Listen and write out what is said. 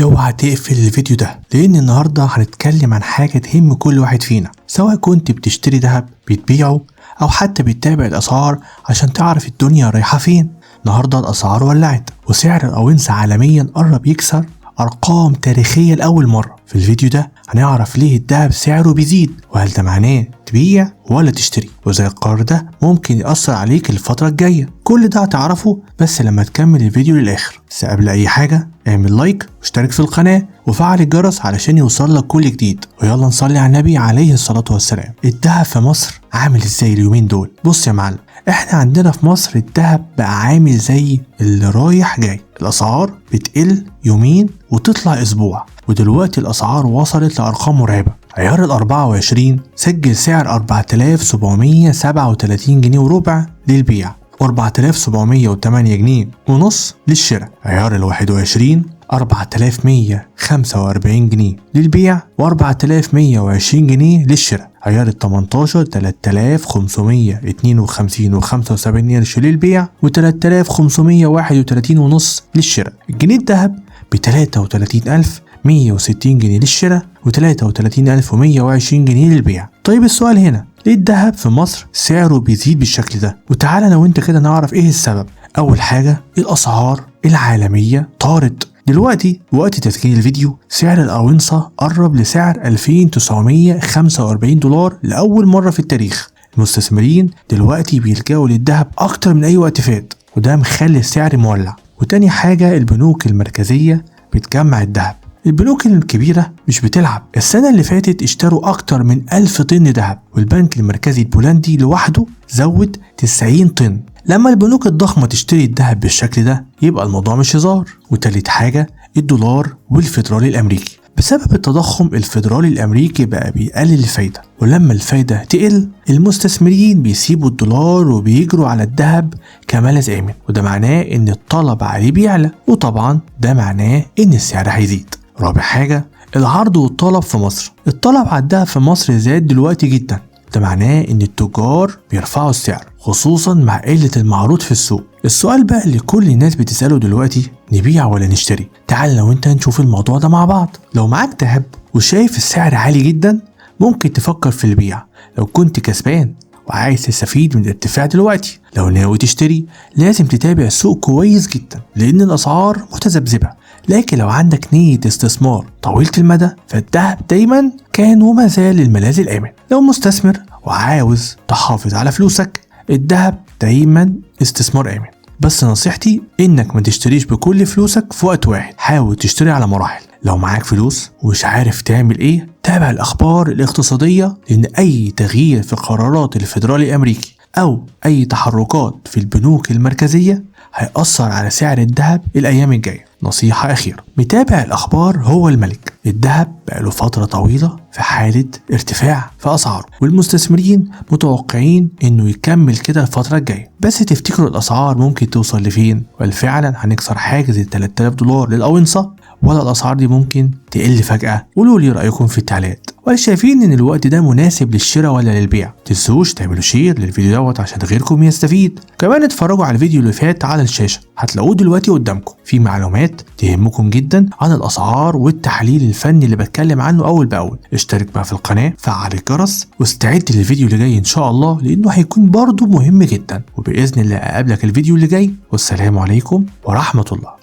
اوعى تقفل الفيديو ده، لان النهارده هنتكلم عن حاجة تهم كل واحد فينا، سواء كنت بتشتري ذهب، بتبيعه، او حتى بتتابع الاسعار عشان تعرف الدنيا رايحة فين. النهارده الاسعار ولعت، وسعر الاونصة عالميا قرب يكسر ارقام تاريخية لاول مرة. في الفيديو ده هنعرف ليه الذهب سعره بيزيد، وهل ده معناه تبيع ولا تشتري، وازاي القرار ده ممكن يأثر عليك الفترة الجاية. كل ده هتعرفه بس لما تكمل الفيديو للآخر. بس قبل أي حاجة اعمل like واشترك في القناة وفعل الجرس علشان يوصل لك كل جديد. ويلا نصلي على النبي عليه الصلاة والسلام. الذهب في مصر عامل ازاي اليومين دول؟ بص يا معلم، احنا عندنا في مصر الذهب بقى عامل زي اللي رايح جاي، الأسعار بتقل يومين وتطلع أسبوع، ودلوقتي الأسعار وصلت لأرقام مرعبة. عيار ال 24 سجل سعر 4737 جنيه وربع للبيع، و4708 جنيه ونص للشراء. عيار ال 21 4145 جنيه للبيع، و4120 جنيه للشراء. عيار ال 18 3552 و75 قرش للبيع، و3531 ونص للشراء. الجنيه الذهب ب 33160 جنيه للشراء، و33120 جنيه للبيع. طيب السؤال هنا، ليه الذهب في مصر سعره بيزيد بالشكل ده؟ وتعالى انا وانت كده نعرف ايه السبب. اول حاجة، الاسعار العالمية طارت. دلوقتي وقت تسجيل الفيديو سعر الاونصة قرب لسعر 2945 دولار لأول مرة في التاريخ. المستثمرين دلوقتي بيلجأوا للذهب اكتر من اي وقت فات، وده مخلي السعر مولع. وتاني حاجة، البنوك المركزية بتجمع الذهب. البنوك الكبيرة مش بتلعب، السنة اللي فاتت اشتروا أكتر من 1000 طن ذهب، والبنك المركزي البولندي لوحده زود 90 طن. لما البنوك الضخمة تشتري الذهب بالشكل ده يبقى الموضوع مش هزار. وتالت حاجة، الدولار والفيدرالي الأمريكي. بسبب التضخم الفيدرالي الأمريكي بقى بيقلل الفايدة، ولما الفايدة تقل المستثمرين بيسيبوا الدولار وبيجروا على الذهب كملاذ آمن، وده معناه إن الطلب عليه بيعلى، وطبعا ده معناه إن السعر هيزيد. رابع حاجة، العرض والطلب في مصر. الطلب على الذهب في مصر زاد دلوقتي جدا، ده معناه ان التجار بيرفعوا السعر، خصوصا مع قلة المعروض في السوق. السؤال بقى اللي كل الناس بتسأله دلوقتي، نبيع ولا نشتري؟ تعال لو انت نشوف الموضوع ده مع بعض. لو معاك ذهب وشايف السعر عالي جدا ممكن تفكر في البيع لو كنت كسبان وعايز تستفيد من الارتفاع دلوقتي. لو ناوي تشتري لازم تتابع السوق كويس جدا لان الاسعار متذبذبه، لكن لو عندك نية استثمار طويلة المدى فالذهب دايما كان وما زال الملاذ الآمن. لو مستثمر وعاوز تحافظ على فلوسك الذهب دايما استثمار آمن، بس نصيحتي انك ما تشتريش بكل فلوسك في وقت واحد، حاول تشتري على مراحل. لو معاك فلوس ومش عارف تعمل ايه تابع الاخبار الاقتصادية، لان اي تغيير في قرارات الفيدرالي الامريكي او اي تحركات في البنوك المركزية هيأثر على سعر الذهب الايام الجاية. نصيحة أخيرة، متابع الأخبار هو الملك. الذهب بقاله فترة طويلة في حالة ارتفاع في أسعاره، والمستثمرين متوقعين إنه يكمل كده الفترة الجاية. بس تفتكروا الأسعار ممكن توصل لفين؟ وهل فعلا هنكسر حاجز ال 3000 دولار للأونصة، ولا الأسعار دي ممكن تقل فجأة؟ قولوا لي رأيكم في التعليقات. وهل شايفين إن الوقت ده مناسب للشراء ولا للبيع؟ متنسوش تعملوا share للفيديو دوت عشان غيركم يستفيد. كمان اتفرجوا على الفيديو اللي فات على الشاشة، هتلاقوه دلوقتي قدامكم، في معلومات تهمكم جدا عن الأسعار والتحليل الفني اللي بتكلم عنه أول بأول. اشترك بقى في القناة، فعل الجرس، واستعد للفيديو اللي جاي إن شاء الله لأنه هيكون برضه مهم جدا. وبإذن الله أقابلك الفيديو اللي جاي، والسلام عليكم ورحمة الله.